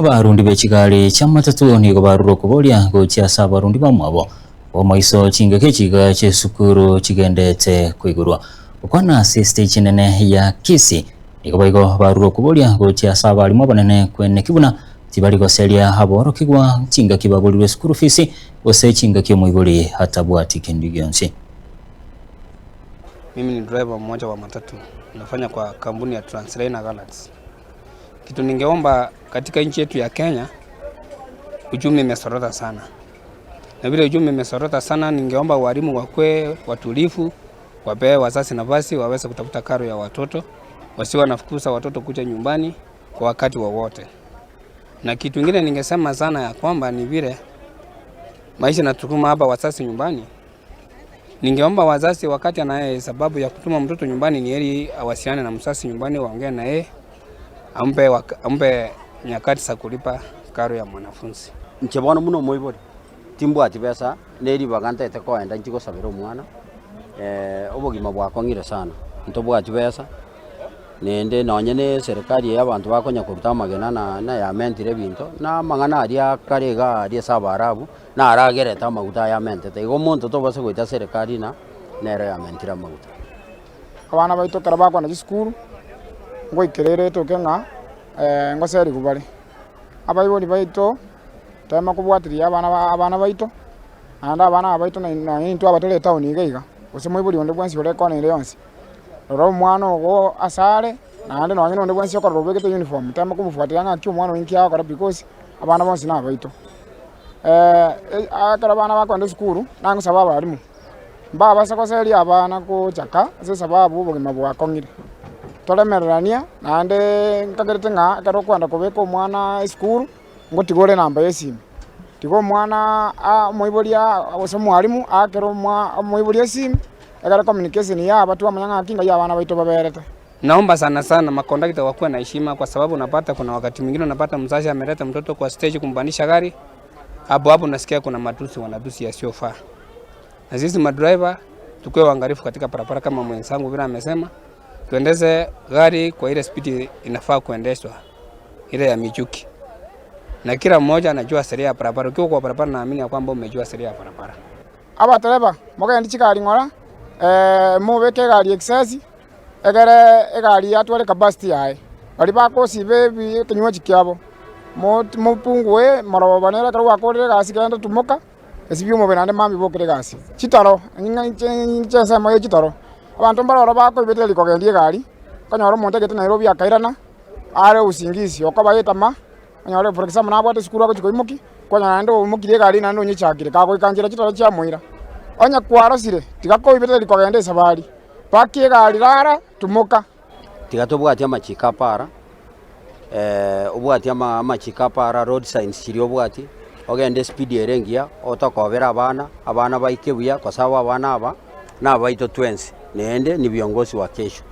Abarundi be chigari chi'amatatu nigo barure okoboria gochia ase abarundi bamwabo b'omoiso chingaki echiga chi'esukuru chigendete koigorwa. Gokwana ase estage enene ya Kisii nigo boigo barure okoboria gochia ase abarimu abanene kweneki buna tibari goseria aborokigwa chingaki baborirwe esukuru fees gose chingaki omoibori atabwati kende gionsi. Mimi ni driver mmoja wa matatu, nafanya kwa kampuni ya Transliner Galaxy. Kitu ningeomba katika nchi yetu ya Kenya, uchumi imesorota sana, na vile uchumi imesorota sana, ningeomba walimu wakuwe watulivu, wapee wazazi nafasi waweze kutafuta karo ya watoto, wasiwe wanafukuza watoto kuja nyumbani kwa wakati wowote. Na kitu ingine ningesema sana ya kwamba ni vile maisha natukuma hapa wazazi nyumbani Ningeomba wazazi wakati anaye sababu ya kutuma mtoto nyumbani, ni heri awasiliane na mzazi nyumbani, waongee na yeye, ampe, ampe nyakati za kulipa karo ya mwanafunzi. Inche bono buna omoibori, timbwati besa ne ribaga ntaete koenda inche gosabera omwana, obogima bwakong'ire sana, ntobwati besa, naende nonye na eserekari eye abanto bakonya koruta amagena na nayamentire ebinto, na amang'ana aria akare iga aria ase abaarabu. Naragerete amaguta aya amentete. Igo omonto tobasa goita serikali na nero yamentire amaguta. Abana baito ekero bakogenda chisukuru, ngoikera ere etoke ng'a ngoserigwa bare. Abaibori baito tema kobwatiria abana ba abana baito, naende abana aba baito nonye intwe aba tore etown iga iga, gose moibori onde bwensi ore ekona ende yonsi, rora omwana ogo ase are, naende nonye na onde bwensi okorora obegete uniform, tema komofuatiria ng'a ki omwana oyo nki agokora because abana bonsi nabaito. Ekero abana bakogenda esukuru, nagosaba abalimu, mbabase goseria abana gochaka ase esababu obogima bwakong'ire. Toremereranie naende nkagerete ng'a ekero okoenda kobeka omwana esukuru, ngotiga ore enamba ya esimi. Tiga omwana omoibori gose omwalimu aakere omoibori esimi, ekero communication yaba twamanya ng'aki ngai abana baito baberete. Naomba sana sana makondakta wakuwe na heshima kwa sababu unapata kuna wakati mwingine unapata mzazi ameleta mtoto kwa stage kumpandisha gari, hapo hapo unasikia kuna matusi wanatusi yasiyofaa. Na sisi madriver tukuwe waangalifu katika barabara kama mwenzangu vile amesema, tuendeshe gari kwa ile spidi inafaa kuendeshwa ile ya michuki. Na kila mmoja anajua sheria ya barabara. Ukiwa kwa barabara naamini ya kwamba umejua sheria ya barabara. Abatereba, mogende chigari ng'ora, mobeke egari excess, Ekere egari yatware capacity yaye, baria bagosiba ebi ekenywaji kiabo, mopungue morobo nere ekero gwakorire egasi genda tumoka, esibie omobere naende mambia bokere egasi. Chitoro, inche ensemo ya chitoro, abanto mbare ororo bakoibetereria kogendia egari, okonyora omonto agete Nairobi akairana, are usingizi, okoba etama, onyore for example nabwate esukuru agochia koimokia, kwanyora naende oimokirie egari naende onyechakire, kagoika nchera chitoro chiamoira. Onye kwarosire, tiga koibetereria kogenda esabari. Paki egari rara, tumoka. Tiga tobwatie amachiko a para, obwatie amachiko a para, road signs chiria obwatie, ogende espeed ere engiya, otokobere abana, abana baike buya, kwa sababu abana aba, nabaito twensi, naende ni viongozi wa kesho.